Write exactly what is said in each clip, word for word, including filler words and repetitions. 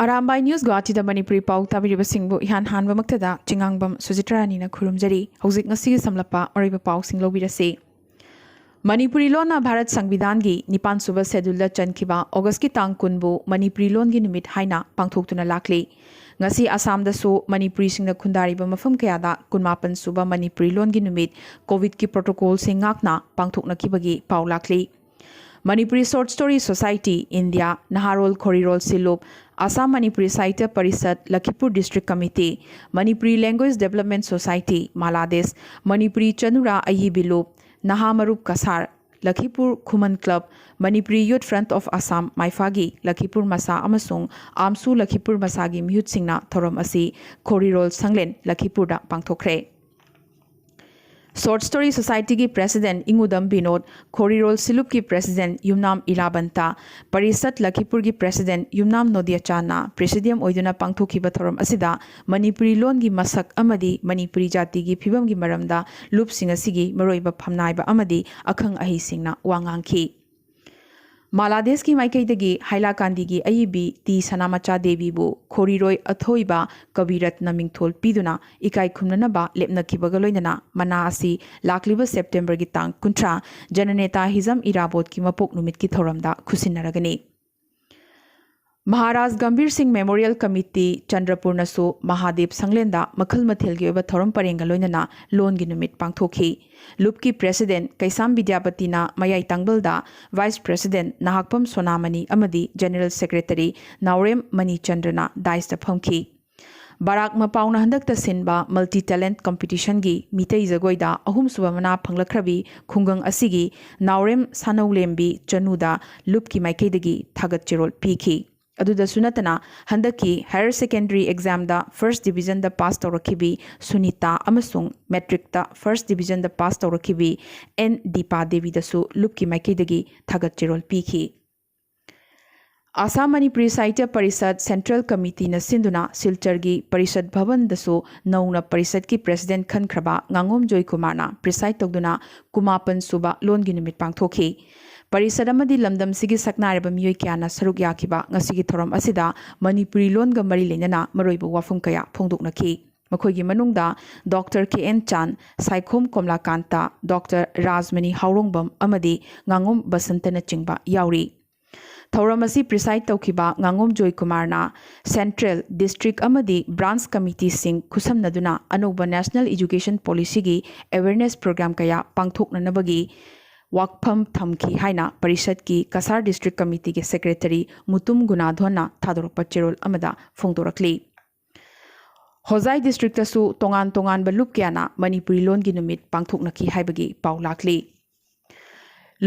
Arambai news ꯒꯨꯋꯥꯍꯥꯇꯤꯗ Manipuri ꯄꯥꯎ ꯇꯥꯕꯤꯔꯤꯕꯁꯤꯡꯕꯨ ꯏꯍꯥꯟ ꯍꯥꯟꯕꯃꯛꯇꯗ ꯆꯤꯉꯥꯡꯕꯝ ꯁꯨꯖꯤꯇ꯭ꯔꯥꯅꯤꯅ ꯈꯨꯔꯨꯝꯖꯔꯤ꯫ ꯍꯧꯖꯤꯛ ꯉꯁꯤꯒꯤ ꯁꯝꯂꯞꯄ ꯑꯔꯣꯏꯕ ꯄꯥꯎꯁꯤꯡ ꯂꯧꯕꯤꯔꯁꯤ꯫ ꯃꯅꯤꯄꯨꯔꯤ ꯂꯣꯟꯅ ꯚꯥꯔꯠ ꯁꯪꯕꯤꯙꯥꯟꯒꯤ ꯅꯤꯄꯥꯟ ꯁꯨꯕ ꯁꯦꯗꯨꯜꯗ ꯆꯟꯈꯤꯕ ꯑꯣꯒꯁꯀꯤ ꯇꯥꯡ ꯀꯨꯟꯕꯨ ꯃꯅꯤꯄꯨꯔꯤ ꯂꯣꯟꯒꯤ ꯅꯨꯃꯤꯠ ꯍꯥꯏꯅ ꯄꯥꯡꯊꯣꯛꯇꯨꯅ ꯂꯥꯛꯂꯤ꯫ ꯉꯁꯤ ꯑꯁꯥꯝꯗꯁꯨ ꯃꯅꯤꯄꯨꯔꯤꯁꯤꯡꯅ ꯈꯨꯟꯗꯥꯔꯤꯕ ꯃꯐꯝ ꯀꯌꯥꯗ ꯀꯨꯟꯃꯥꯄꯟ ꯁꯨꯕ ꯃꯅꯤꯄꯨꯔꯤ ꯂꯣꯟꯒꯤ ꯅꯨꯃꯤꯠ ꯀꯣꯚꯤꯗꯀꯤ ꯄ꯭ꯔꯣꯇꯣꯀꯣꯜꯁꯤꯡ ꯉꯥꯛꯅ ꯄꯥꯡꯊꯣꯛꯅꯈꯤꯕꯒꯤ ꯄꯥꯎ ꯂꯥꯛꯂꯤ꯫ Manipuri short story society India, Naharol Khorirol Shilup, Assam Manipuri Sahitya Parishad, Lakhipur district committee, Manipuri language development society, Maladesh, Manipuri Chanura Ayibi Lup, Naha Marup Cachar, Lakhipur Khuman club, Manipuri youth front of Assam, ꯃꯥꯏꯐꯥꯒꯤ ꯂꯈꯤꯄꯨꯔ ꯃꯁꯥ ꯑꯃꯁꯨꯡ ꯑꯥꯝꯁꯨ ꯂꯈꯤꯄꯨꯔ ꯃꯁꯥꯒꯤ ꯃꯤꯍꯨꯠꯁꯤꯡꯅ ꯊꯧꯔꯝ ꯑꯁꯤ ꯈꯣꯔꯤꯔꯣꯜ ꯁꯪꯂꯦꯟ ꯂꯈꯤꯄꯨꯔꯗ ꯄꯥꯡꯊꯣꯛꯈ꯭ꯔꯦ꯫ ꯁꯣꯔꯠ ꯁ꯭ꯇꯣꯔꯤ ꯁꯣꯁꯥꯏꯇꯤꯒꯤ ꯄ꯭ꯔꯦꯁꯤꯗꯦꯟꯠ ꯏꯉꯨꯗꯝ ꯕꯤꯅꯣꯗ, ꯈꯣꯔꯤꯔꯣꯜ ꯁꯤꯂꯨꯞꯀꯤ ꯄ꯭ꯔꯦꯁꯤꯗꯦꯟꯠ ꯌꯨꯝꯅꯥꯝ ꯏꯂꯥꯕꯟꯇ, ꯄꯔꯤꯁꯠ ꯂꯈꯤꯄꯨꯔꯒꯤ ꯄ꯭ꯔꯦꯁꯤꯗꯦꯟꯠ ꯌꯨꯝꯅꯥꯝ ꯅꯣꯗꯤꯌꯥ ꯆꯥꯟꯅ ꯄ꯭ꯔꯦꯁꯤꯗꯤꯌꯝ ꯑꯣꯏꯗꯨꯅ ꯄꯥꯡꯊꯣꯛꯈꯤꯕ ꯊꯧꯔꯝ ꯑꯁꯤꯗ ꯃꯅꯤꯄꯨꯔꯤ ꯂꯣꯟꯒꯤ ꯃꯁꯛ ꯑꯃꯗꯤ ꯃꯅꯤꯄꯨꯔꯤ ꯖꯥꯇꯤꯒꯤ ꯐꯤꯕꯝꯒꯤ ꯃꯔꯝꯗ ꯂꯨꯞꯁꯤꯡ ꯑꯁꯤꯒꯤ ꯃꯔꯨꯑꯣꯏꯕ ꯐꯝꯅꯥꯏꯕ ꯑꯃꯗꯤ ꯑꯈꯪ ꯑꯍꯩꯁꯤꯡꯅ ꯋꯥ ꯉꯥꯡꯈꯤ꯫ ꯃꯥꯂꯥꯗꯦꯁꯀꯤ ꯃꯥꯏꯀꯩꯗꯒꯤ ꯍꯥꯏꯂꯥꯀꯥꯟꯗꯤꯒꯤ ꯑꯏꯕꯤ ꯇꯤ ꯁꯅꯥꯃꯆꯥ ꯗꯦꯕꯤꯕꯨ ꯈꯣꯔꯤꯔꯣꯏ ꯑꯊꯣꯏꯕ ꯀꯕꯤ ꯔꯠꯅ ꯃꯤꯡꯊꯣꯜ ꯄꯤꯗꯨꯅ ꯏꯀꯥꯏ ꯈꯨꯝꯅꯅꯕ ꯂꯦꯞꯅꯈꯤꯕꯒ ꯂꯣꯏꯅꯅ ꯃꯅꯥ ꯑꯁꯤ ꯂꯥꯛꯂꯤꯕ ꯁꯦꯞꯇꯦꯝꯕꯔꯒꯤ ꯇꯥꯡ ꯀꯨꯟꯊ꯭ꯔꯥ, ꯖꯅꯅꯦꯇꯥ ꯍꯤꯖꯝ ꯏꯔꯥꯕꯣꯠꯀꯤ ꯃꯄꯣꯛ ꯅꯨꯃꯤꯠꯀꯤ ꯊꯧꯔꯝꯗ ꯈꯨꯠꯁꯤꯟꯅꯔꯒꯅꯤ꯫ ꯃꯍꯥꯔꯥꯖ ꯒꯝꯚꯤꯔ ꯁꯤꯡ ꯃꯦꯃꯣꯔꯤꯌꯦꯜ ꯀꯃꯤꯇꯤ ꯆꯟꯗ꯭ꯔꯄꯨꯔꯅꯁꯨ ꯃꯍꯥꯗꯦꯕ ꯁꯪꯂꯦꯟꯗ ꯃꯈꯜ ꯃꯊꯦꯜꯒꯤ ꯑꯣꯏꯕ ꯊꯧꯔꯝ ꯄꯔꯦꯡꯒ ꯂꯣꯏꯅꯅ ꯂꯣꯟꯒꯤ ꯅꯨꯃꯤꯠ ꯄꯥꯡꯊꯣꯛꯈꯤ꯫ ꯂꯨꯞꯀꯤ ꯄ꯭ꯔꯦꯁꯤꯗꯦꯟꯠ ꯀꯩꯁꯥꯝ ꯕꯤꯗ꯭ꯌꯥꯄꯇꯤꯅ ꯃꯌꯥꯏ ꯇꯥꯡꯕꯜꯗ, ꯚꯥꯏꯁ ꯄ꯭ꯔꯦꯁꯤꯗꯦꯟꯠ ꯅꯍꯥꯛꯄꯝ ꯁꯣꯅꯥꯃꯅꯤ ꯑꯃꯗꯤ ꯖꯦꯅꯔꯦꯜ ꯁꯦꯀ꯭ꯔꯦꯇꯔꯤ ꯅꯥꯎꯔꯦꯝ ꯃꯅꯤꯆꯟꯗ꯭ꯔꯅ ꯗꯥꯏꯁꯇ ꯐꯝꯈꯤ꯫ ꯕꯔꯥꯛ ꯃꯄꯥꯎꯅ ꯍꯟꯗꯛꯇ ꯁꯤꯟꯕ ꯃꯜꯇꯤ ꯇꯦꯂꯦꯟꯠ ꯀꯝꯄꯤꯇꯤꯁꯟꯒꯤ ꯃꯤꯇꯩ ꯖꯒꯣꯏꯗ ꯑꯍꯨꯝꯁꯨꯕ ꯃꯅꯥ ꯐꯪꯂꯛꯈ꯭ꯔꯕꯤ ꯈꯨꯡꯒꯪ ꯑꯁꯤꯒꯤ ꯅꯥꯎꯔꯦꯝ ꯁꯥꯅꯧꯂꯦꯝꯕꯤ ꯆꯅꯨꯗ ꯂꯨꯞꯀꯤ ꯃꯥꯏꯀꯩꯗꯒꯤ ꯊꯥꯒꯠ ꯆꯦꯔꯣꯜ ꯄꯤꯈꯤ꯫ ꯑꯗꯨꯗꯁꯨ ꯅꯠꯇꯅ ꯍꯟꯗꯛꯀꯤ ꯍꯥꯌꯔ ꯁꯦꯀꯦꯟꯗꯔꯤ ꯑꯦꯛꯖꯥꯝꯗ ꯐꯥꯔꯁꯠ ꯗꯤꯕꯤꯖꯟꯗ ꯄꯥꯁ ꯇꯧꯔꯛꯈꯤꯕꯤ ꯁꯨꯅꯤꯇꯥ ꯑꯃꯁꯨꯡ ꯃꯦꯇ꯭ꯔꯤꯛꯇ ꯐꯥꯔꯁꯠ ꯗꯤꯕꯤꯖꯟꯗ ꯄꯥꯁ ꯇꯧꯔꯛꯈꯤꯕꯤ ꯑꯦꯟ ꯗꯤꯄꯥ ꯗꯦꯕꯤꯗꯁꯨ ꯂꯨꯞꯀꯤ ꯃꯥꯏꯀꯩꯗꯒꯤ ꯊꯥꯒꯠ ꯆꯦꯔꯣꯜ ꯄꯤꯈꯤ꯫ ꯑꯁꯥꯝ ꯃꯅꯤꯄꯨꯔꯤ ꯁꯥꯍꯤꯇ꯭ꯌ ꯄꯔꯤꯁꯠ ꯁꯦꯟꯇ꯭ꯔꯦꯜ ꯀꯃꯤꯇꯤꯅ ꯁꯤꯟꯗꯨꯅ ꯁꯤꯜꯆꯔꯒꯤ ꯄꯔꯤꯁꯠ ꯚꯕꯟꯗꯁꯨ ꯅꯧꯅ ꯄꯔꯤꯁꯠꯀꯤ ꯄ꯭ꯔꯦꯁꯤꯗꯦꯟꯠ ꯈꯟꯈ꯭ꯔꯕ ꯉꯥꯉꯣꯝ ꯖꯣꯏꯀꯨꯃꯥꯔꯅ ꯄ꯭ꯔꯤꯁꯥꯏꯗ ꯇꯧꯗꯨꯅ ꯀꯨꯟꯃꯥꯄꯟ ꯁꯨꯕ ꯂꯣꯟꯒꯤ ꯅꯨꯃꯤꯠ ꯄꯥꯡꯊꯣꯛꯈꯤ꯫ ꯄꯔꯤꯁꯠ ꯑꯃꯗꯤ ꯂꯝꯗꯝꯁꯤꯒꯤ ꯁꯛꯅꯥꯏꯔꯕ ꯃꯤꯑꯣꯏ ꯀꯌꯥꯅ ꯁꯔꯨꯛ ꯌꯥꯈꯤꯕ ꯉꯁꯤꯒꯤ ꯊꯧꯔꯝ ꯑꯁꯤꯗ ꯃꯅꯤꯄꯨꯔꯤ ꯂꯣꯟꯒ ꯃꯔꯤ ꯂꯩꯅꯅ ꯃꯔꯨꯑꯣꯏꯕ ꯋꯥꯐꯝ ꯀꯌꯥ ꯐꯣꯡꯗꯣꯛꯅꯈꯤ꯫ ꯃꯈꯣꯏꯒꯤ ꯃꯅꯨꯡꯗ ꯗꯣꯛꯇꯔ ꯀꯦ ꯑꯦꯟ ꯆꯥꯟ, ꯁꯥꯏꯈꯣꯝ ꯀꯣꯝꯂꯥꯀꯥꯟꯇ, ꯗꯣꯛꯇꯔ ꯔꯥꯖꯃꯅꯤ ꯍꯥꯎꯔꯣꯡꯕꯝ ꯑꯃꯗꯤ ꯉꯥꯉꯣꯝ ꯕꯁꯟꯇꯅꯆꯤꯡꯕ ꯌꯥꯎꯔꯤ꯫ ꯊꯧꯔꯝ ꯑꯁꯤ preside ꯇꯧꯈꯤꯕ ꯉꯥꯉꯣꯝ ꯖꯣꯏꯀꯨꯃꯥꯔꯅ central, district ꯑꯃꯗꯤ branch committeeꯁꯤꯡ ꯈꯨꯠꯁꯝꯅꯗꯨꯅ ꯑꯅꯧꯕ National Education Policyꯒꯤ awareness program ꯀꯌꯥ ꯄꯥꯡꯊꯣꯛꯅꯅꯕꯒꯤ ꯋꯥꯐꯝ ꯊꯝꯈꯤ ꯍꯥꯏꯅ ꯄꯔꯤꯁꯠꯀꯤ ꯀꯁꯥꯔ district committeeꯒꯤ secretary ꯃꯨꯇꯨꯝ ꯒꯨꯅꯥꯙꯣꯟꯅ ꯊꯥꯗꯣꯔꯛꯄ ꯆꯦꯔꯣꯜ ꯑꯃꯗ ꯐꯣꯡꯗꯣꯔꯛꯂꯤ꯫ ꯍꯣꯖꯥꯏ districtꯇꯁꯨ ꯇꯣꯉꯥꯟ ꯇꯣꯉꯥꯟꯕ ꯂꯨꯞ ꯀꯌꯥꯅ ꯃꯅꯤꯄꯨꯔꯤ ꯂꯣꯟꯒꯤ ꯅꯨꯃꯤꯠ ꯄꯥꯡꯊꯣꯛꯅꯈꯤ ꯍꯥꯏꯕꯒꯤ ꯄꯥꯎ ꯂꯥꯛꯂꯤ꯫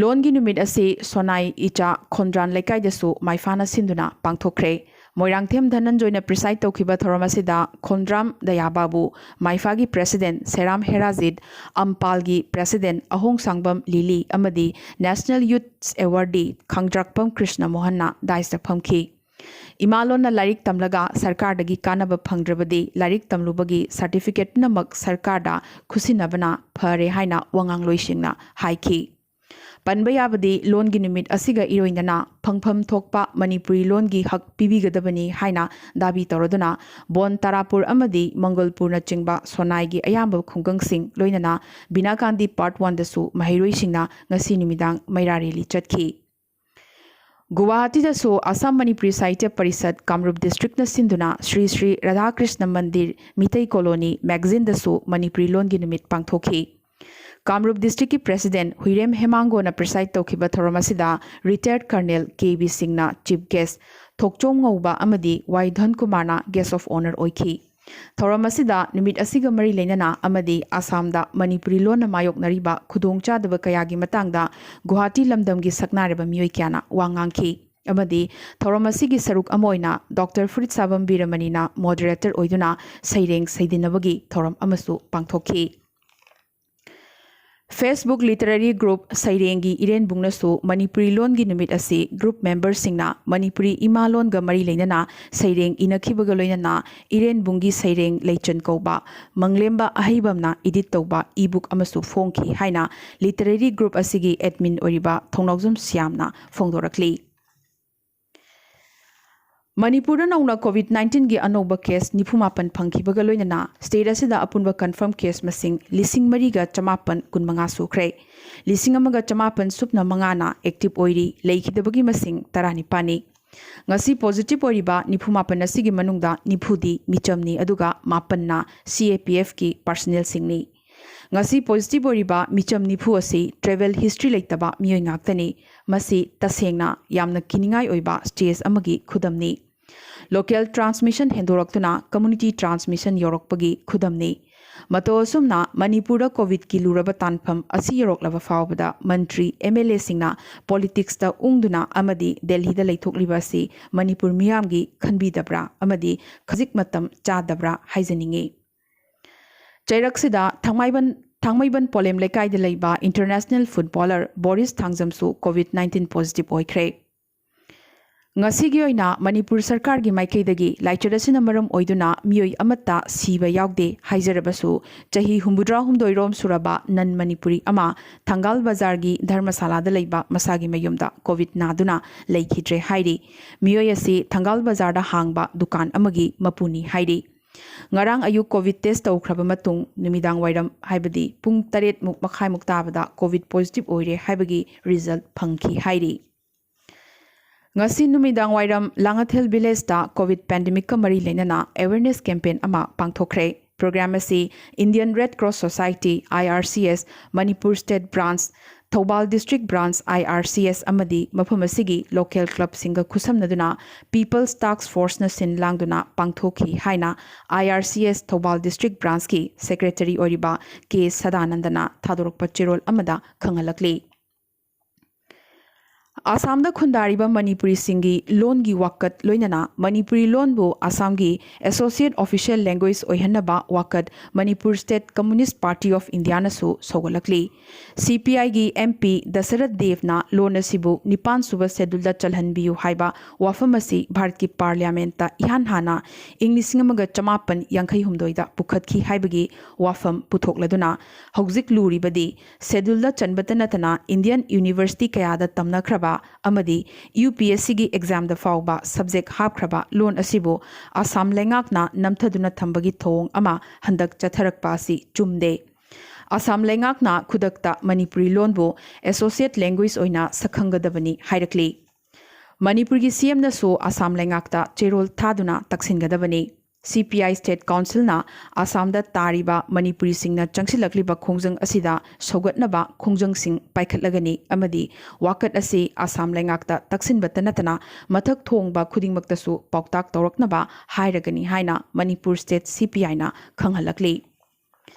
ꯂꯣꯟꯒꯤ ꯅꯨꯃꯤꯠ ꯑꯁꯤ ꯁꯣꯅꯥꯏ ꯏꯆꯥ ꯈꯣꯟꯗ꯭ꯔꯥꯟ ꯂꯩꯀꯥꯏꯗꯁꯨ ꯃꯥꯏꯐꯥꯅ ꯁꯤꯟꯗꯨꯅ ꯄꯥꯡꯊꯣꯛꯈ꯭ꯔꯦ꯫ ꯃꯣꯏꯔꯥꯡꯊꯦꯝ ꯙꯅꯟꯖꯣꯏꯅ preside ꯇꯧꯈꯤꯕ ꯊꯧꯔꯝ ꯑꯁꯤꯗ ꯈꯣꯟꯗ꯭ꯔꯥꯝ ꯗꯌꯥꯕꯥꯕꯨ, ꯃꯥꯏꯐꯥꯒꯤ president ꯁꯦꯔꯥꯝ ꯍꯦꯔꯥꯖꯤꯠ, ꯑꯝꯄꯥꯜꯒꯤ president ꯑꯍꯣꯡꯁꯥꯡꯕꯝ ꯂꯤꯂꯤ ꯑꯃꯗꯤ National Youth Awardee ꯈꯥꯡꯗ꯭ꯔꯥꯛꯄꯝ ꯀ꯭ꯔꯤꯁꯅ ꯃꯣꯍꯟꯅ daisꯇ ꯐꯝꯈꯤ꯫ ꯏꯃꯥꯂꯣꯟꯅ ꯂꯥꯏꯔꯤꯛ ꯇꯝꯂꯒ ꯁꯔꯀꯥꯔꯗꯒꯤ ꯀꯥꯟꯅꯕ ꯐꯪꯗ꯭ꯔꯕꯗꯤ ꯂꯥꯏꯔꯤꯛ ꯇꯝꯂꯨꯕꯒꯤ certificate ꯄꯨꯝꯅꯃꯛ ꯁꯔꯀꯥꯔꯗ ꯈꯨꯠꯁꯤꯟꯅꯕꯅ ꯐꯔꯦ ꯍꯥꯏꯅ ꯋꯥꯉꯥꯡꯂꯣꯏꯁꯤꯡꯅ ꯍꯥꯏꯈꯤ꯫ ꯄꯟꯕ ꯌꯥꯕꯗꯤ ꯂꯣꯟꯒꯤ ꯅꯨꯃꯤꯠ ꯑꯁꯤꯒ ꯏꯔꯣꯏꯅꯅ ꯐꯪꯐꯝ ꯊꯣꯛꯄ ꯃꯅꯤꯄꯨꯔꯤ ꯂꯣꯟꯒꯤ ꯍꯛ ꯄꯤꯕꯤꯒꯗꯕꯅꯤ ꯍꯥꯏꯅ ꯗꯥꯕꯤ ꯇꯧꯔꯗꯨꯅ ꯕꯣꯟ ꯇꯥꯔꯥꯄꯨꯔ ꯑꯃꯗꯤ ꯃꯪꯒꯜꯄꯨꯔꯅꯆꯤꯡꯕ ꯁꯣꯅꯥꯏꯒꯤ ꯑꯌꯥꯝꯕ ꯈꯨꯡꯒꯪꯁꯤꯡ ꯂꯣꯏꯅꯅ ꯕꯤꯅꯥꯀꯥꯟꯗꯤ part oneꯗꯁꯨ ꯃꯍꯩꯔꯣꯏꯁꯤꯡꯅ ꯉꯁꯤ ꯅꯨꯃꯤꯗꯥꯡ ꯃꯩꯔꯥ rally ꯆꯠꯈꯤ꯫ ꯒꯨꯋꯥꯍꯥꯇꯤꯗꯁꯨ ꯑꯁꯥꯝ ꯃꯅꯤꯄꯨꯔꯤ ꯁꯥꯍꯤꯇ꯭ꯌ ꯄꯔꯤꯁꯠ ꯀꯥꯃꯔꯨꯞ districtꯅ ꯁꯤꯟꯗꯨꯅ ꯁ꯭ꯔꯤ ꯁ꯭ꯔꯤ ꯔꯥꯙꯥꯀ꯭ꯔꯤꯁꯅ ꯃꯟꯗꯤꯔ ꯃꯤꯇꯩ colony magazineꯗꯁꯨ ꯃꯅꯤꯄꯨꯔꯤ ꯂꯣꯟꯒꯤ ꯅꯨꯃꯤꯠ ꯄꯥꯡꯊꯣꯛꯈꯤ꯫ ꯀꯥꯃꯔꯨꯞ districtꯀꯤ president ꯍꯨꯏꯔꯦꯝ ꯍꯦꯃꯥꯡꯒꯣꯅ preside ꯇꯧꯈꯤꯕ ꯊꯧꯔꯝ ꯑꯁꯤꯗ retired colonel ꯀꯦ ꯕꯤ ꯁꯤꯡꯅ chief guest, ꯊꯣꯛꯆꯣꯝ ꯉꯧꯕ ꯑꯃꯗꯤ ꯋꯥꯏ ꯙꯟ ꯀꯨꯃꯥꯔꯅ guest of honour ꯑꯣꯏꯈꯤ꯫ ꯊꯧꯔꯝ ꯑꯁꯤꯗ ꯅꯨꯃꯤꯠ ꯑꯁꯤꯒ ꯃꯔꯤ ꯂꯩꯅꯅ ꯑꯃꯗꯤ ꯑꯁꯥꯝꯗ ꯃꯅꯤꯄꯨꯔꯤ ꯂꯣꯟꯅ ꯃꯥꯌꯣꯛꯅꯔꯤꯕ ꯈꯨꯗꯣꯡꯆꯥꯗꯕ ꯀꯌꯥꯒꯤ ꯃꯇꯥꯡꯗ ꯒꯨꯋꯥꯍꯥꯇꯤ ꯂꯝꯗꯝꯒꯤ ꯁꯛꯅꯥꯏꯔꯕ ꯃꯤꯑꯣꯏ ꯀꯌꯥꯅ ꯋꯥ ꯉꯥꯡꯈꯤ ꯑꯃꯗꯤ ꯊꯧꯔꯝ ꯑꯁꯤꯒꯤ ꯁꯔꯨꯛ ꯑꯃ ꯑꯣꯏꯅ ꯗꯣꯛꯇꯔ ꯐꯨꯔꯤꯠꯁꯥꯕꯝ ꯕꯤꯔꯃꯅꯤꯅ moderator ꯑꯣꯏꯗꯨꯅ ꯁꯩꯔꯦꯡ ꯁꯩꯗꯤꯟꯅꯕꯒꯤ ꯊꯧꯔꯝ ꯑꯃꯁꯨ ꯄꯥꯡꯊꯣꯛꯈꯤ꯫ Facebook literary group ꯁꯩꯔꯦꯡꯒꯤ ꯏꯔꯦꯟꯕꯨꯡꯅꯁꯨ ꯃꯅꯤꯄꯨꯔꯤ ꯂꯣꯟꯒꯤ ꯅꯨꯃꯤꯠ ꯑꯁꯤ group memberꯁꯤꯡꯅ ꯃꯅꯤꯄꯨꯔꯤ ꯏꯃꯥ ꯂꯣꯟꯒ ꯃꯔꯤ ꯂꯩꯅꯅ ꯁꯩꯔꯦꯡ ꯏꯅꯈꯤꯕꯒ ꯂꯣꯏꯅꯅ ꯏꯔꯦꯟꯕꯨꯡꯒꯤ ꯁꯩꯔꯦꯡ ꯂꯩꯆꯟ ꯀꯧꯕ ꯃꯪꯂꯦꯝꯕ ꯑꯍꯩꯕꯝꯅ edit ꯇꯧꯕ e-book ꯑꯃꯁꯨ ꯐꯣꯡꯈꯤ ꯍꯥꯏꯅ literary group ꯑꯁꯤꯒꯤ admin ꯑꯣꯏꯔꯤꯕ ꯊꯣꯡꯅꯥꯎꯖꯝ ꯁ꯭ꯌꯥꯝꯅ ꯐꯣꯡꯗꯣꯔꯛꯂꯤ꯫ ꯃꯅꯤꯄꯨꯔꯗ ꯅꯧꯅ COVID nineteen ꯒꯤ ꯑꯅꯧꯕ case ꯅꯤꯐꯨ ꯃꯥꯄꯟ ꯐꯪꯈꯤꯕꯒ ꯂꯣꯏꯅꯅ state ꯑꯁꯤꯗ ꯑꯄꯨꯟꯕ confirm case ꯃꯁꯤꯡ ꯂꯤꯁꯤꯡ ꯃꯔꯤꯒ ꯆꯃꯥꯄꯟ ꯀꯨꯟꯃꯉꯥ ꯁꯨꯈ꯭ꯔꯦ꯫ ꯂꯤꯁꯤꯡ ꯑꯃꯒ ꯆꯃꯥꯄꯟ ꯁꯨꯞꯅ ꯃꯉꯥꯅ active ꯑꯣꯏꯔꯤ, ꯂꯩꯈꯤꯗꯕꯒꯤ ꯃꯁꯤꯡ ꯇꯔꯥꯅꯤꯄꯥꯟꯅꯤ꯫ ꯉꯁꯤ positive ꯑꯣꯏꯔꯤꯕ ꯅꯤꯐꯨ ꯃꯥꯄꯟ ꯑꯁꯤꯒꯤ ꯃꯅꯨꯡꯗ ꯅꯤꯐꯨꯗꯤ ꯃꯤꯆꯝꯅꯤ, ꯑꯗꯨꯒ ꯃꯥꯄꯟꯅ CAPF ꯀꯤ personnel ꯁꯤꯡꯅꯤ꯫ ꯉꯁꯤ positive ꯑꯣꯏꯔꯤꯕ ꯃꯤꯆꯝ ꯅꯤꯐꯨ ꯑꯁꯤ travel history ꯂꯩꯇꯕ ꯃꯤꯑꯣꯏ ꯉꯥꯛꯇꯅꯤ꯫ ꯃꯁꯤ ꯇꯁꯦꯡꯅ ꯌꯥꯝꯅ ꯀꯤꯅꯤꯡꯉꯥꯏ ꯑꯣꯏꯕ stage ꯑꯃꯒꯤ ꯈꯨꯗꯝꯅꯤ꯫ Local transmission ꯍꯦꯟꯗꯣꯔꯛꯇꯨꯅ community transmission ꯌꯧꯔꯛꯄꯒꯤ ꯈꯨꯗꯝꯅꯤ꯫ ꯃꯇꯧ ꯑꯁꯨꯝꯅ ꯃꯅꯤꯄꯨꯔꯗ COVID ꯀꯤ ꯂꯨꯔꯕ ꯇꯥꯟꯐꯝ ꯑꯁꯤ ꯌꯧꯔꯛꯂꯕ ꯐꯥꯎꯕꯗ ꯃꯟꯇ꯭ꯔꯤ, MLA ꯁꯤꯡꯅ politics ꯇ ꯎꯪꯗꯨꯅ ꯑꯃꯗꯤ ꯗꯦꯜꯍꯤꯗ ꯂꯩꯊꯣꯛꯂꯤꯕ ꯑꯁꯤ ꯃꯅꯤꯄꯨꯔ ꯃꯤꯌꯥꯝꯒꯤ ꯈꯟꯕꯤꯗꯕ꯭ꯔꯥ ꯑꯃꯗꯤ ꯈꯖꯤꯛ ꯃꯇꯝ ꯆꯥꯗꯕ꯭ꯔꯥ ꯍꯥꯏꯖꯅꯤꯡꯏ꯫ ꯆꯩꯔꯛꯁꯤꯗ ꯊꯥꯡꯃꯩꯕꯟ, ꯊꯥꯡꯃꯩꯕꯟ ꯄꯣꯂꯦꯝ ꯂꯩꯀꯥꯏꯗ ꯂꯩꯕ international footballer ꯕꯣꯔꯤꯁ ꯊꯥꯡꯖꯝꯁꯨ COVID nineteen positive ꯑꯣꯏꯈ꯭ꯔꯦ꯫ ꯉꯁꯤꯒꯤ ꯑꯣꯏꯅ ꯃꯅꯤꯄꯨꯔ ꯁꯔꯀꯥꯔꯒꯤ ꯃꯥꯏꯀꯩꯗꯒꯤ ꯂꯥꯏꯆꯠ ꯑꯁꯤꯅ ꯃꯔꯝ ꯑꯣꯏꯗꯨꯅ ꯃꯤꯑꯣꯏ ꯑꯃꯠꯇ ꯁꯤꯕ ꯌꯥꯎꯗꯦ ꯍꯥꯏꯖꯔꯕꯁꯨ, ꯆꯍꯤ ꯍꯨꯝꯐꯨꯇꯔꯥꯍꯨꯝꯗꯣꯏ ꯔꯣꯝ ꯁꯨꯔꯕ non ꯃꯅꯤꯄꯨꯔꯤ ꯑꯃ ꯊꯪꯒꯥꯜ ꯕꯖꯥꯔꯒꯤ ꯙꯔꯃꯁꯥꯂꯥꯗ ꯂꯩꯕ ꯃꯁꯥꯒꯤ ꯃꯌꯨꯝꯗ COVID ꯅꯥꯗꯨꯅ ꯂꯩꯈꯤꯗ꯭ꯔꯦ ꯍꯥꯏꯔꯤ꯫ ꯃꯤꯑꯣꯏ ꯑꯁꯤ ꯊꯪꯒꯥꯜ ꯕꯖꯥꯔꯗ ꯍꯥꯡꯕ ꯗꯨꯀꯥꯟ ꯑꯃꯒꯤ ꯃꯄꯨꯅꯤ ꯍꯥꯏꯔꯤ꯫ ꯉꯔꯥꯡ ꯑꯌꯨꯛ COVID test ꯇꯧꯈ꯭ꯔꯕ ꯃꯇꯨꯡ ꯅꯨꯃꯤꯗꯥꯡ ꯋꯥꯏꯔꯝ, ꯍꯥꯏꯕꯗꯤ ꯄꯨꯡ ꯇꯔꯦꯠ ꯃꯨꯛ ꯃꯈꯥꯏꯃꯨꯛ ꯇꯥꯕꯗ COVID positive ꯑꯣꯏꯔꯦ ꯍꯥꯏꯕꯒꯤ result ꯐꯪꯈꯤ ꯍꯥꯏꯔꯤ꯫ ꯉꯁꯤ ꯅꯨꯃꯤꯗꯥꯡ ꯋꯥꯏꯔꯝ ꯂꯥꯡꯉꯊꯦꯜ village ꯇ COVID pandemic ꯀ ꯃꯔꯤ ꯂꯩꯅꯅ awareness campaign ꯑꯃ ꯄꯥꯡꯊꯣꯛꯈ꯭ꯔꯦ꯫ Program ꯑꯁꯤ Indian Red Cross Society, IRCS, Manipur state branch, Thoubal district branch, IRCS, ꯑꯃꯗꯤ ꯃꯐꯝ ꯑꯁꯤꯒꯤ local club ꯁꯤꯡꯒ ꯈꯨꯠꯁꯝꯅꯗꯨꯅ People's Task Force ꯅ ꯁꯤꯟ ꯂꯥꯡꯗꯨꯅ ꯄꯥꯡꯊꯣꯛꯈꯤ ꯍꯥꯏꯅ IRCS ꯊꯧꯕꯥꯜ district branch ꯀꯤ secretary ꯑꯣꯏꯔꯤꯕ ꯀꯦ ꯁꯗꯥꯅꯟꯗꯅ ꯊꯥꯗꯣꯔꯛꯄ ꯆꯦꯔꯣꯜ ꯑꯃꯗ ꯈꯪꯍꯜꯂꯛꯂꯤ꯫ ꯑꯁꯥꯝꯗ ꯈꯨꯟꯗꯥꯔꯤꯕ ꯃꯅꯤꯄꯨꯔꯤꯁꯤꯡꯒꯤ ꯂꯣꯟꯒꯤ ꯋꯥꯀꯠ ꯂꯣꯏꯅꯅ ꯃꯅꯤꯄꯨꯔꯤ ꯂꯣꯟꯕꯨ ꯑꯁꯥꯝꯒꯤ associate official language ꯑꯣꯏꯍꯟꯅꯕ ꯋꯥꯀꯠ Manipur State Communist Party of Indiaꯅꯁꯨ ꯁꯧꯒꯠꯂꯛꯂꯤ꯫ CPIꯒꯤ MP ꯗꯁꯔꯊ ꯗꯦꯕꯅ ꯂꯣꯟ ꯑꯁꯤꯕꯨ ꯅꯤꯄꯥꯟ ꯁꯨꯕ schedule ꯆꯜꯍꯟꯕꯤꯌꯨ ꯍꯥꯏꯕ ꯋꯥꯐꯝ ꯑꯁꯤ ꯚꯥꯔꯠꯀꯤ Parliamentꯇ ꯏꯍꯥꯟ ꯍꯥꯟꯅ ꯏꯪ ꯂꯤꯁꯤꯡ ꯑꯃꯒ ꯆꯃꯥꯄꯟ ꯌꯥꯡꯈꯩ ꯍꯨꯝꯗꯣꯏꯗ ꯄꯨꯈꯠꯈꯤ ꯍꯥꯏꯕꯒꯤ ꯋꯥꯐꯝ ꯄꯨꯊꯣꯛꯂꯗꯨꯅ ꯍꯧꯖꯤꯛ ꯂꯨꯔꯤꯕꯗꯤ schedule ꯆꯟꯕꯇ ꯅꯠꯇꯅ Indian university ꯀꯌꯥꯗ ꯇꯝꯅꯈ꯭ꯔꯕ ꯑꯃꯗꯤ UPSCꯒꯤ examꯗ ꯐꯥꯎꯕ subject ꯍꯥꯞꯈ꯭ꯔꯕ ꯂꯣꯟ ꯑꯁꯤꯕꯨ ꯑꯁꯥꯝ ꯂꯩꯉꯥꯛꯅ ꯅꯝꯊꯗꯨꯅ ꯊꯝꯕꯒꯤ ꯊꯧꯑꯣꯡ ꯑꯃ ꯍꯟꯗꯛ ꯆꯠꯊꯔꯛꯄ ꯑꯁꯤ ꯆꯨꯝꯗꯦ꯫ ꯑꯁꯥꯝ ꯂꯩꯉꯥꯛꯅ ꯈꯨꯗꯛꯇ ꯃꯅꯤꯄꯨꯔꯤ ꯂꯣꯟꯕꯨ associate language ꯑꯣꯏꯅ ꯁꯛꯈꯪꯒꯗꯕꯅꯤ ꯍꯥꯏꯔꯛꯂꯤ꯫ ꯃꯅꯤꯄꯨꯔꯒꯤ CMꯅꯁꯨ ꯑꯁꯥꯝ ꯂꯩꯉꯥꯛꯇ ꯆꯦꯔꯣꯜ ꯊꯥꯗꯨꯅ ꯇꯛꯁꯤꯟꯒꯗꯕꯅꯤ꯫ CPI State Councilꯅ ꯑꯁꯥꯝꯗ ꯇꯥꯔꯤꯕ ꯃꯅꯤꯄꯨꯔꯤꯁꯤꯡꯅ ꯆꯪꯁꯤꯜꯂꯛꯂꯤꯕ ꯈꯣꯡꯖꯪ ꯑꯁꯤꯗ ꯁꯧꯒꯠꯅꯕ ꯈꯣꯡꯖꯪꯁꯤꯡ ꯄꯥꯏꯈꯠꯂꯒꯅꯤ ꯑꯃꯗꯤ ꯋꯥꯀꯠ ꯑꯁꯤ ꯑꯁꯥꯝ ꯂꯩꯉꯥꯛꯇ ꯇꯛꯁꯤꯟꯕꯇ ꯅꯠꯇꯅ ꯃꯊꯛ ꯊꯣꯡꯕ ꯈꯨꯗꯤꯡꯃꯛꯇꯁꯨ ꯄꯥꯎꯇꯥꯛ ꯇꯧꯔꯛꯅꯕ ꯍꯥꯏꯔꯒꯅꯤ ꯍꯥꯏꯅ ꯃꯅꯤꯄꯨꯔ State CPIꯅ ꯈꯪꯍꯜꯂꯛꯂꯤ꯫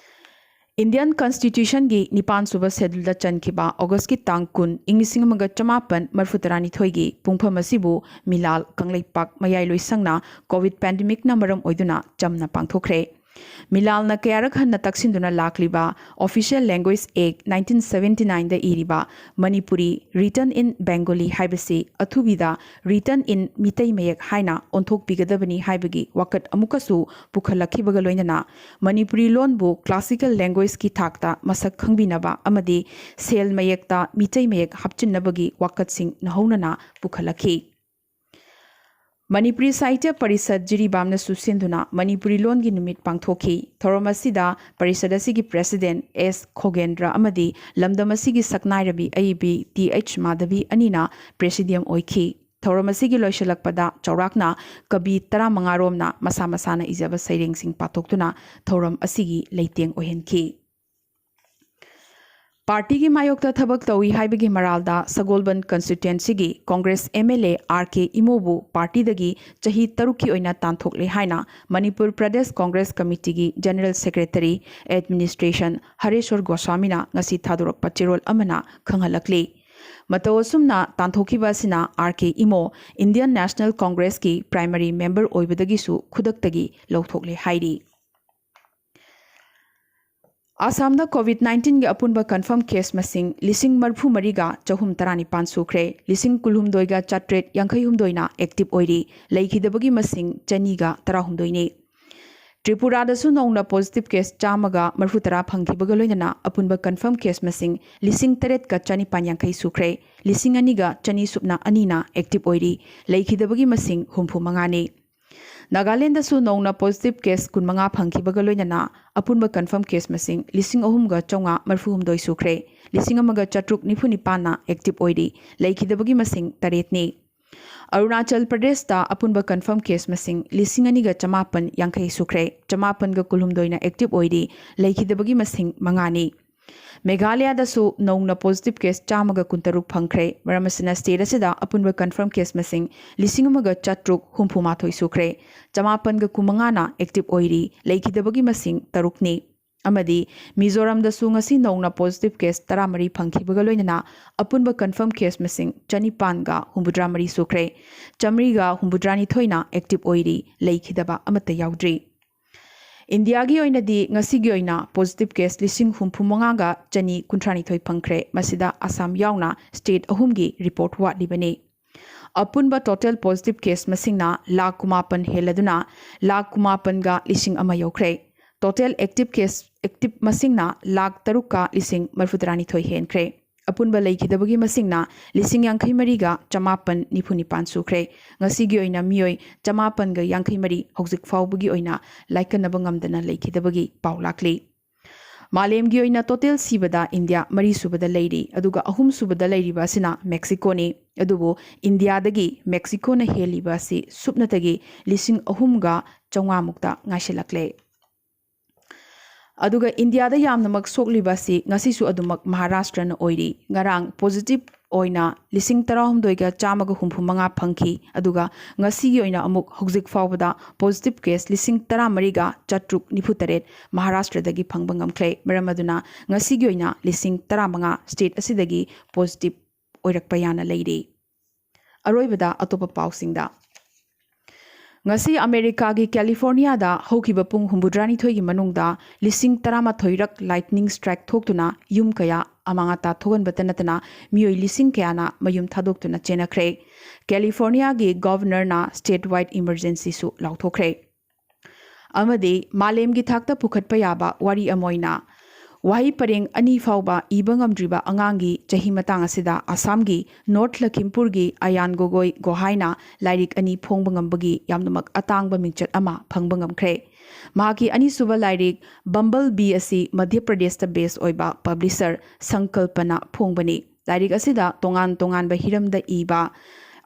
Indian Constitutionꯒꯤ ꯅꯤꯄꯥꯟ ꯁꯨꯕ schedule ꯆꯟꯈꯤꯕ Augustꯀꯤ ꯇꯥꯡ ꯀꯨꯟ, ꯏꯪ ꯂꯤꯁꯤꯡ ꯑꯃꯒ ꯆꯃꯥꯄꯟ ꯃꯔꯤꯐꯨ ꯇꯔꯥꯅꯤꯊꯣꯏꯒꯤ ꯄꯨꯡꯐꯝ ꯑꯁꯤꯕꯨ ꯃꯤꯂꯥꯜ ꯀꯪꯂꯩꯄꯥꯛ ꯃꯌꯥꯏꯂꯣꯏꯁꯪꯅ COVID pandemicꯅ ꯃꯔꯝ ꯑꯣꯏꯗꯨꯅ ꯆꯝꯅ ꯄꯥꯡꯊꯣꯛꯈ꯭ꯔꯦ꯫ ꯃꯤꯂꯥꯜꯅ ꯀꯌꯥꯔꯛ ꯍꯟꯅ ꯇꯛꯁꯤꯟꯗꯨꯅ ꯂꯥꯛꯂꯤꯕ Official Language Act nineteen seventy nineꯗ ꯏꯔꯤꯕ ꯃꯅꯤꯄꯨꯔꯤ written in Bengali ꯍꯥꯏꯕꯁꯤ ꯑꯊꯨꯕꯤꯗ written in ꯃꯤꯇꯩ ꯃꯌꯦꯛ ꯍꯥꯏꯅ ꯑꯣꯟꯊꯣꯛꯄꯤꯒꯗꯕꯅꯤ ꯍꯥꯏꯕꯒꯤ ꯋꯥꯀꯠ ꯑꯃꯨꯛꯀꯁꯨ ꯄꯨꯈꯠꯂꯛꯈꯤꯕꯒ ꯂꯣꯏꯅꯅ ꯃꯅꯤꯄꯨꯔꯤ ꯂꯣꯟꯕꯨ classical languageꯀꯤ ꯊꯥꯛꯇ ꯃꯁꯛ ꯈꯪꯕꯤꯅꯕ ꯑꯃꯗꯤ ꯁꯦꯜ ꯃꯌꯦꯛꯇ ꯃꯤꯇꯩ ꯃꯌꯦꯛ ꯍꯥꯞꯆꯤꯟꯅꯕꯒꯤ ꯋꯥꯀꯠꯁꯤꯡ ꯅꯧꯍꯧꯅꯅ ꯄꯨꯈꯠꯂꯛꯈꯤ꯫ ꯃꯅꯤꯄꯨꯔꯤ ꯁꯥꯍꯤꯇ꯭ꯌ ꯄꯔꯤꯁꯠ ꯖꯤꯔꯤꯕꯥꯝꯅꯁꯨ ꯁꯤꯟꯗꯨꯅ ꯃꯅꯤꯄꯨꯔꯤ ꯂꯣꯟꯒꯤ ꯅꯨꯃꯤꯠ ꯄꯥꯡꯊꯣꯛꯈꯤ꯫ ꯊꯧꯔꯝ ꯑꯁꯤꯗ ꯄꯔꯤꯁꯠ ꯑꯁꯤꯒꯤ president ꯑꯦꯁ ꯈꯣꯒꯦꯟꯗ꯭ꯔ ꯑꯃꯗꯤ ꯂꯝꯗꯝ ꯑꯁꯤꯒꯤ ꯁꯛꯅꯥꯏꯔꯕꯤ ꯑꯏꯕꯤ ꯇꯤ ꯑꯩꯆ ꯃꯥꯙꯕꯤ ꯑꯅꯤꯅ presidium ꯑꯣꯏꯈꯤ꯫ ꯊꯧꯔꯝ ꯑꯁꯤꯒꯤ ꯂꯣꯏꯁꯤꯜꯂꯛꯄꯗ ꯆꯥꯎꯔꯥꯛꯅ ꯀꯕꯤ ꯇꯔꯥꯃꯉꯥ ꯔꯣꯝꯅ ꯃꯁꯥ ꯃꯁꯥꯅ ꯏꯖꯕ ꯁꯩꯔꯦꯡꯁꯤꯡ ꯄꯥꯊꯣꯛꯇꯨꯅ ꯊꯧꯔꯝ ꯑꯁꯤꯒꯤ ꯂꯩꯇꯦꯡ ꯑꯣꯏꯍꯟꯈꯤ꯫ ꯄꯥꯔꯇꯤꯒꯤ ꯃꯥꯌꯣꯛꯇ ꯊꯕꯛ ꯇꯧꯏ ꯍꯥꯏꯕꯒꯤ ꯃꯔꯥꯜꯗ ꯁꯒꯣꯜꯕꯟ constituencyꯒꯤ Congress MLA ꯑꯥꯔ ꯀꯦ ꯏꯃꯣꯕꯨ ꯄꯥꯔꯇꯤꯗꯒꯤ ꯆꯍꯤ ꯇꯔꯨꯛꯀꯤ ꯑꯣꯏꯅ ꯇꯥꯟꯊꯣꯛꯂꯦ ꯍꯥꯏꯅ Manipur Pradesh Congress Committeeꯒꯤ General Secretary Administration ꯍꯔꯦꯁ꯭ꯋꯔ ꯒꯣꯁ꯭ꯋꯥꯃꯤꯅ ꯉꯁꯤ ꯊꯥꯗꯣꯔꯛꯄ ꯆꯦꯔꯣꯜ ꯑꯃꯅ ꯈꯪꯍꯜꯂꯛꯂꯤ꯫ ꯃꯇꯧ ꯑꯁꯨꯝꯅ ꯇꯥꯟꯊꯣꯛꯈꯤꯕ ꯑꯁꯤꯅ ꯑꯥꯔ ꯀꯦ Imo Indian national ꯀꯣꯡꯒ꯭ꯔꯦꯁꯀꯤ primary member ꯑꯣꯏꯕꯗꯒꯤꯁꯨ ꯈꯨꯗꯛꯇꯒꯤ ꯂꯧꯊꯣꯛꯂꯦ ꯍꯥꯏꯔꯤ꯫ ꯑꯁꯥꯝꯗ ꯀꯣꯚꯤꯗ ꯅꯥꯏꯟꯇꯤꯟꯒꯤ ꯑꯄꯨꯟꯕ ꯀꯟꯐꯔꯝ ꯀꯦꯁ ꯃꯁꯤꯡ ꯂꯤꯁꯤꯡ ꯃꯔꯤꯐꯨ ꯃꯔꯤꯒ ꯆꯍꯨꯝ ꯇꯔꯥꯅꯤꯄꯥꯟ ꯁꯨꯈ꯭ꯔꯦ꯫ ꯂꯤꯁꯤꯡ ꯀꯨꯟꯍꯨꯝꯗꯣꯏꯒ ꯆꯥꯇ꯭ꯔꯦꯠ ꯌꯥꯡꯈꯩ ꯍꯨꯝꯗꯣꯏꯅ ꯑꯦꯛꯇꯤꯚ ꯑꯣꯏꯔꯤ꯫ ꯂꯩꯈꯤꯗꯕꯒꯤ ꯃꯁꯤꯡ ꯆꯅꯤꯒ ꯇꯔꯥꯍꯨꯝꯗꯣꯏꯅꯤ꯫ ꯇ꯭ꯔꯤꯄꯨꯔꯥꯗꯁꯨ ꯅꯧꯅ ꯄꯣꯖꯤꯇꯤꯚ ꯀꯦꯁ ꯆꯥꯝꯃꯒ ꯃꯔꯤꯐꯨ ꯇꯔꯥ ꯐꯪꯈꯤꯕꯒ ꯂꯣꯏꯅꯅ ꯑꯄꯨꯟꯕ ꯀꯟꯐꯔꯝ ꯀꯦꯁ ꯃꯁꯤꯡ ꯂꯤꯁꯤꯡ ꯇꯔꯦꯠꯀ ꯆꯅꯤꯄꯥꯟ ꯌꯥꯡꯈꯩ ꯁꯨꯈ꯭ꯔꯦ꯫ ꯂꯤꯁꯤꯡ ꯑꯅꯤꯒ ꯆꯅꯤ ꯁꯨꯞꯅ ꯑꯅꯤꯅ ꯑꯦꯛꯇꯤꯚ ꯑꯣꯏꯔꯤ꯫ ꯂꯩꯈꯤꯗꯕꯒꯤ ꯃꯁꯤꯡ ꯍꯨꯝꯐꯨ ꯃꯉꯥꯅꯤ꯫ ꯅꯥꯒꯥꯂꯦꯟꯗꯁꯨ ꯅꯧꯅ ꯄꯣꯖꯤꯇꯤꯚ ꯀꯦꯁ ꯀꯨꯟꯃꯉꯥ ꯐꯪꯈꯤꯕꯒ ꯂꯣꯏꯅꯅ ꯑꯄꯨꯟꯕ ꯀꯟꯐꯔꯝ ꯀꯦꯁ ꯃꯁꯤꯡ ꯂꯤꯁꯤꯡ ꯑꯍꯨꯝꯒ ꯆꯥꯝꯃꯉꯥ ꯃꯔꯤꯐꯨ ꯍꯨꯝꯗꯣꯏ ꯁꯨꯈ꯭ꯔꯦ꯫ ꯂꯤꯁꯤꯡ ꯑꯃꯒ ꯆꯥꯇ꯭ꯔꯨꯛ ꯅꯤꯐꯨ ꯅꯤꯄꯥꯟꯅ ꯑꯦꯛꯇꯤꯚ ꯑꯣꯏꯔꯤ꯫ ꯂꯩꯈꯤꯗꯕꯒꯤ ꯃꯁꯤꯡ ꯇꯔꯦꯠꯅꯤ꯫ ꯑꯔꯨꯅꯥꯆꯜ ꯄ꯭ꯔꯗꯦꯁꯇ ꯑꯄꯨꯟꯕ ꯀꯟꯐꯔꯝ ꯀꯦꯁ ꯃꯁꯤꯡ ꯂꯤꯁꯤꯡ ꯑꯅꯤꯒ ꯆꯃꯥꯄꯟ ꯌꯥꯡꯈꯩ ꯁꯨꯈ꯭ꯔꯦ꯫ ꯆꯃꯥꯄꯟꯒ ꯀꯨꯟꯍꯨꯝꯗꯣꯏꯅ ꯑꯦꯛꯇꯤꯚ ꯑꯣꯏꯔꯤ꯫ ꯂꯩꯈꯤꯗꯕꯒꯤ ꯃꯁꯤꯡ ꯃꯉꯥꯅꯤ꯫ ꯃꯦꯘꯥꯂꯌꯥꯗꯁꯨ ꯅꯧꯅ ꯄꯣꯖꯤꯇꯤꯚ ꯀꯦꯁ ꯆꯥꯝꯃꯒ ꯀꯨꯟꯇꯔꯨꯛ ꯐꯪꯈ꯭ꯔꯦ꯫ ꯃꯔꯝ ꯑꯁꯤꯅ ꯁ꯭ꯇꯦꯠ ꯑꯁꯤꯗ ꯑꯄꯨꯟꯕ ꯀꯟꯐꯔꯝ ꯀꯦꯁ ꯃꯁꯤꯡ ꯂꯤꯁꯤꯡ ꯑꯃꯒ ꯆꯥꯇ꯭ꯔꯨꯛ ꯍꯨꯝꯐꯨ ꯃꯥꯊꯣꯏ ꯁꯨꯈ꯭ꯔꯦ꯫ ꯆꯃꯥꯄꯟꯒ ꯀꯨꯟꯃꯉꯥꯅ ꯑꯦꯛꯇꯤꯚ ꯑꯣꯏꯔꯤ꯫ ꯂꯩꯈꯤꯗꯕꯒꯤ ꯃꯁꯤꯡ ꯇꯔꯨꯛꯅꯤ꯫ ꯑꯃꯗꯤ ꯃꯤꯖꯣꯔꯥꯝꯗꯁꯨ ꯉꯁꯤ ꯅꯧꯅ ꯄꯣꯖꯤꯇꯤꯚ ꯀꯦꯁ ꯇꯔꯥꯃꯔꯤ ꯐꯪꯈꯤꯕꯒ ꯂꯣꯏꯅꯅ ꯑꯄꯨꯟꯕ ꯀꯟꯐꯔꯝ ꯀꯦꯁ ꯃꯁꯤꯡ ꯆꯅꯤꯄꯥꯟꯒ ꯍꯨꯝꯐꯨꯇꯔꯥ ꯃꯔꯤ ꯁꯨꯈ꯭ꯔꯦ꯫ ꯆꯥꯃꯔꯤꯒ ꯍꯨꯝꯐꯨꯇꯔꯥꯅꯤꯊꯣꯏꯅ ꯑꯦꯛꯇꯤꯚ ꯑꯣꯏꯔꯤ꯫ ꯂꯩꯈꯤꯗꯕ ꯑꯃꯠꯇ ꯌꯥꯎꯗ꯭ꯔꯤ꯫ ꯏꯟꯗꯤꯌꯥꯒꯤ ꯑꯣꯏꯅꯗꯤ ꯉꯁꯤꯒꯤ ꯑꯣꯏꯅ ꯄꯣꯖꯤꯇꯤꯚ ꯀꯦꯁ ꯂꯤꯁꯤꯡ ꯍꯨꯝꯐꯨ ꯃꯉꯥꯒ ꯆꯅꯤ ꯀꯨꯟꯊ꯭ꯔꯥꯅꯤꯊꯣꯏ ꯐꯪꯈ꯭ꯔꯦ꯫ ꯃꯁꯤꯗ ꯑꯁꯥꯝ ꯌꯥꯎꯅ ꯁ꯭ꯇꯦꯠ ꯑꯍꯨꯝꯒꯤ ꯔꯤꯄꯣꯔꯠ ꯋꯥꯠꯂꯤꯕꯅꯤ꯫ ꯑꯄꯨꯟꯕ ꯇꯣꯇꯦꯜ ꯄꯣꯖꯤꯇꯤꯚ ꯀꯦꯁ ꯃꯁꯤꯡꯅ ꯂꯥꯈ ꯀꯨꯟꯃꯥꯄꯟ ꯍꯦꯜꯂꯗꯨꯅ ꯂꯥꯈ ꯀꯨꯟꯃꯥꯄꯟꯒ ꯂꯤꯁꯤꯡ ꯑꯃ ꯌꯧꯈ꯭ꯔꯦ꯫ ꯇꯣꯇꯦꯜ ꯑꯦꯛꯇꯤꯚ ꯀꯦꯁ, ꯑꯦꯛꯇꯤꯚ ꯃꯁꯤꯡꯅ ꯂꯥꯈ ꯇꯔꯨꯛꯀ ꯂꯤꯁꯤꯡ ꯃꯔꯤꯐꯨꯇꯔꯥꯅꯤꯊꯣꯏ ꯍꯦꯟꯈ꯭ꯔꯦ꯫ ꯑꯄꯨꯟꯕ ꯂꯩꯈꯤꯗꯕꯒꯤ ꯃꯁꯤꯡꯅ ꯂꯤꯁꯤꯡ ꯌꯥꯡꯈꯩ ꯃꯔꯤꯒ ꯆꯃꯥꯄꯟ ꯅꯤꯐꯨ ꯅꯤꯄꯥꯟ ꯁꯨꯈ꯭ꯔꯦ꯫ ꯉꯁꯤꯒꯤ ꯑꯣꯏꯅ ꯃꯤꯑꯣꯏ ꯆꯃꯥꯄꯟꯒ ꯌꯥꯡꯈꯩ ꯃꯔꯤ ꯍꯧꯖꯤꯛ ꯐꯥꯎꯕꯒꯤ ꯑꯣꯏꯅ ꯂꯥꯏꯀꯠꯅꯕ ꯉꯝꯗꯅ ꯂꯩꯈꯤꯗꯕꯒꯤ ꯄꯥꯎ ꯂꯥꯛꯂꯤ꯫ ꯃꯥꯂꯦꯝꯒꯤ ꯑꯣꯏꯅ ꯇꯣꯇꯦꯜ ꯁꯤꯕꯗ ꯏꯟꯗꯤꯌꯥ ꯃꯔꯤ ꯁꯨꯕꯗ ꯂꯩꯔꯤ, ꯑꯗꯨꯒ ꯑꯍꯨꯝ ꯁꯨꯕꯗ ꯂꯩꯔꯤꯕ ꯑꯁꯤꯅ ꯃꯦꯛꯁꯤꯀꯣꯅꯤ꯫ ꯑꯗꯨꯕꯨ ꯏꯟꯗꯤꯌꯥꯗꯒꯤ ꯃꯦꯛꯁꯤꯀꯣꯅ ꯍꯦꯜꯂꯤꯕ ꯑꯁꯤ ꯁꯨꯞꯅꯇꯒꯤ ꯂꯤꯁꯤꯡ ꯑꯍꯨꯝꯒ ꯆꯥꯝꯃꯉꯥ ꯃꯨꯛꯇ ꯉꯥꯏꯁꯤꯜꯂꯛꯂꯦ꯫ ꯑꯗꯨꯒ ꯏꯟꯗꯤꯌꯥꯗ ꯌꯥꯝꯅꯃꯛ ꯁꯣꯛꯂꯤꯕ ꯑꯁꯤ ꯉꯁꯤꯁꯨ ꯑꯗꯨꯃꯛ ꯃꯍꯥꯔꯥꯁꯇ꯭ꯔꯅ ꯑꯣꯏꯔꯤ꯫ ꯉꯔꯥꯡ ꯄꯣꯖꯤꯇꯤꯚ ꯑꯣꯏꯅ ꯂꯤꯁꯤꯡ ꯇꯔꯥꯍꯨꯝꯗꯣꯏꯒ ꯆꯥꯝꯃꯒ ꯍꯨꯝꯐꯨ ꯃꯉꯥ ꯐꯪꯈꯤ, ꯑꯗꯨꯒ ꯉꯁꯤꯒꯤ ꯑꯣꯏꯅ ꯑꯃꯨꯛ ꯍꯧꯖꯤꯛ ꯐꯥꯎꯕꯗ ꯄꯣꯖꯤꯇꯤꯚ ꯀꯦꯁ ꯂꯤꯁꯤꯡ ꯇꯔꯥꯃꯔꯤꯒ ꯆꯥꯇ꯭ꯔꯨꯛ ꯅꯤꯐꯨ ꯇꯔꯦꯠ ꯃꯍꯥꯔꯥꯁꯇ꯭ꯔꯗꯒꯤ ꯐꯪꯕ ꯉꯝꯈ꯭ꯔꯦ꯫ ꯃꯔꯝ ꯑꯗꯨꯅ ꯉꯁꯤꯒꯤ ꯑꯣꯏꯅ ꯂꯤꯁꯤꯡ ꯇꯔꯥꯃꯉꯥ ꯁ꯭ꯇꯦꯠ ꯑꯁꯤꯗꯒꯤ ꯄꯣꯖꯤꯇꯤꯚ ꯑꯣꯏꯔꯛꯄ ꯌꯥꯅ ꯂꯩꯔꯤ꯫ ꯑꯔꯣꯏꯕꯗ ꯑꯇꯣꯞꯄ ꯄꯥꯎꯁꯤꯡꯗ꯫ ꯉꯁꯤ ꯑꯃꯦꯔꯤꯀꯥꯒꯤ ꯀꯦꯂꯤꯐꯣꯔꯅꯤꯌꯥꯗ ꯍꯧꯈꯤꯕ ꯄꯨꯡ ꯍꯨꯝꯐꯨꯇꯔꯥꯅꯤꯊꯣꯏꯒꯤ ꯃꯅꯨꯡꯗ ꯂꯤꯁꯤꯡ ꯇꯔꯥꯃꯥꯊꯣꯏꯔꯛ lightning strike ꯊꯣꯛꯇꯨꯅ ꯌꯨꯝ ꯀꯌꯥ ꯑꯃꯥꯡ ꯑꯇꯥ ꯊꯣꯛꯍꯟꯕꯇ ꯅꯠꯇꯅ ꯃꯤꯑꯣꯏ ꯂꯤꯁꯤꯡ ꯀꯌꯥꯅ ꯃꯌꯨꯝ ꯊꯥꯗꯣꯛꯇꯨꯅ ꯆꯦꯟꯅꯈ꯭ꯔꯦ꯫ ꯀꯦꯂꯤꯐꯣꯔꯅꯤꯌꯥꯒꯤ ꯒꯣꯚꯔꯅꯔꯅ state wide emergencyꯁꯨ ꯂꯥꯎꯊꯣꯛꯈ꯭ꯔꯦ꯫ ꯑꯃꯗꯤ ꯃꯥꯂꯦꯝꯒꯤ ꯊꯥꯛꯇ ꯄꯨꯈꯠꯄ ꯌꯥꯕ ꯋꯥꯔꯤ ꯑꯃ ꯑꯣꯏꯅ, ꯋꯥꯍꯩ ꯄꯔꯦꯡ ꯑꯅꯤ ꯐꯥꯎꯕ ꯏꯕ ꯉꯝꯗ꯭ꯔꯤꯕ ꯑꯉꯥꯡꯒꯤ ꯆꯍꯤ ꯃꯇꯥꯡ ꯑꯁꯤꯗ ꯑꯁꯥꯝꯒꯤ ꯅꯣꯔꯊ ꯂꯈꯤꯝꯄꯨꯔꯒꯤ ꯑꯌꯥꯟ ꯒꯣꯒꯣꯏ ꯒꯣꯍꯥꯏꯅ ꯂꯥꯏꯔꯤꯛ ꯑꯅꯤ ꯐꯣꯡꯕ ꯉꯝꯕꯒꯤ ꯌꯥꯝꯅꯃꯛ ꯑꯇꯥꯡꯕ ꯃꯤꯡꯆꯠ ꯑꯃ ꯐꯪꯕ ꯉꯝꯈ꯭ꯔꯦ꯫ ꯃꯍꯥꯛꯀꯤ ꯑꯅꯤꯁꯨꯕ ꯂꯥꯏꯔꯤꯛ ꯕꯝꯕꯜ ꯕꯤ ꯑꯁꯤ ꯃꯙ꯭ꯌ ꯄ꯭ꯔꯗꯦꯁꯇ base ꯑꯣꯏꯕ publisher ꯁꯪꯀꯜꯄꯅ ꯐꯣꯡꯕꯅꯤ꯫ ꯂꯥꯏꯔꯤꯛ ꯑꯁꯤꯗ ꯇꯣꯉꯥꯟ ꯇꯣꯉꯥꯟꯕ ꯍꯤꯔꯝꯗ ꯏꯕ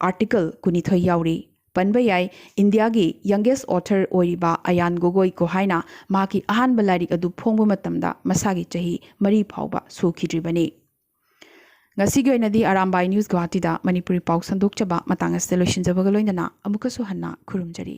article ꯀꯨꯟꯅꯤꯊꯣꯏ ꯌꯥꯎꯔꯤ꯫ ꯄꯟꯕ ꯌꯥꯏ, ꯏꯟꯗꯤꯌꯥꯒꯤ youngest author ꯑꯣꯏꯔꯤꯕ ꯑꯌꯥꯟ ꯒꯣꯒꯣꯏ ꯒꯣꯍꯥꯏꯅ ꯃꯍꯥꯛꯀꯤ ꯑꯍꯥꯟꯕ ꯂꯥꯏꯔꯤꯛ ꯑꯗꯨ ꯐꯣꯡꯕ ꯃꯇꯝꯗ ꯃꯁꯥꯒꯤ ꯆꯍꯤ ꯃꯔꯤ ꯐꯥꯎꯕ ꯁꯨꯈꯤꯗ꯭ꯔꯤꯕꯅꯤ꯫ ꯉꯁꯤꯒꯤ ꯑꯣꯏꯅꯗꯤ ꯑꯔꯥꯝꯕꯥꯏ ꯅ꯭ꯌꯨꯁ ꯒꯨꯋꯥꯍꯥꯇꯤꯗ ꯃꯅꯤꯄꯨꯔꯤ ꯄꯥꯎ ꯁꯟꯗꯣꯛꯆꯕ ꯃꯇꯥꯡ ꯑꯁꯤꯗ ꯂꯣꯏꯁꯤꯟꯖꯕꯒ ꯂꯣꯏꯅꯅ ꯑꯃꯨꯛꯀꯁꯨ ꯍꯟꯅ ꯈꯨꯔꯨꯝꯖꯔꯤ꯫